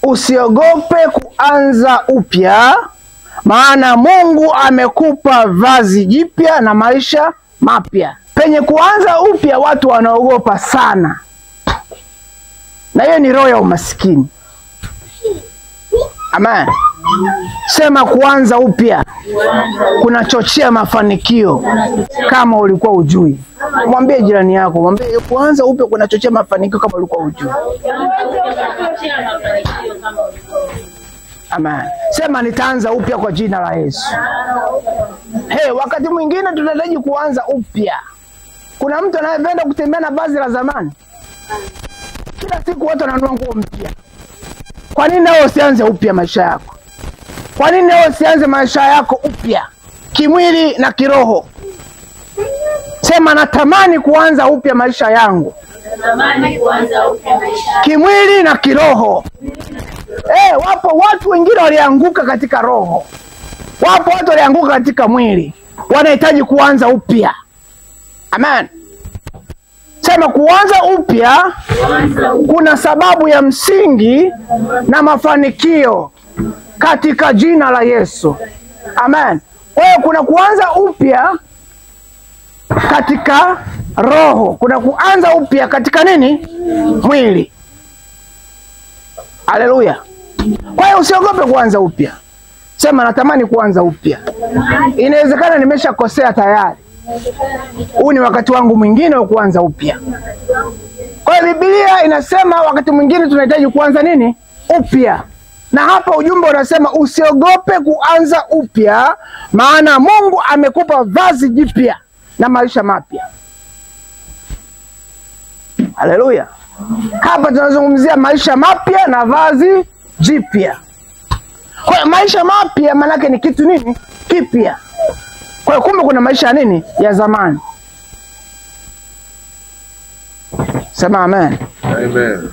Usiogope kuanza upya, maana Mungu amekupa vazi jipya na maisha mapya. Penye kuanza upya watu wanaogopa sana, na hiyo ni roho ya umasikini. Amen. Sema kuanza upya kunachochea mafanikio kama ulikuwa ujui. Mwambie jirani yako, mwambie kuanza upya kunachochea mafanikio kama ulikuwa ujui. Amen. Sema nitaanza upya kwa jina la Yesu. Hey, wakati mwingine tunahitaji kuanza upya. Kuna mtu anayependa kutembea na vazi la zamani. Kila siku watu wananunua nguo mpya. Kwa nini wewe usianze upya maisha yako? Kwa nini wewe usianze maisha yako upya kimwili na kiroho? Sema natamani kuanza upya maisha yangu. Natamani kuanza upya maisha kimwili na kiroho. Wapo watu wengine walianguka katika roho. Wapo watu walianguka katika mwili. Wanahitaji kuanza upya. Amen. Sema kuanza upya kuna sababu ya msingi na mafanikio katika jina la Yesu. Amen. Kwa hiyo kuna kuanza upya katika roho, kuna kuanza upya katika nini? Mwili. Haleluya. Kwa hiyo usiogope kuanza upya. Sema natamani kuanza upya. Inawezekana nimeshakosea tayari. Huu ni wakati wangu mwingine wa kuanza upya. Kwa hiyo Biblia inasema wakati mwingine tunahitaji kuanza nini? Upya. Na hapa ujumbe unasema usiogope kuanza upya, maana Mungu amekupa vazi jipya na maisha mapya. Haleluya. Hapa tunazungumzia maisha mapya na vazi jipya. Kwa hiyo maisha mapya maana yake ni kitu nini? Kipya. Kwa hiyo kumbe kuna maisha nini? Ya zamani. Sema amen. Amen.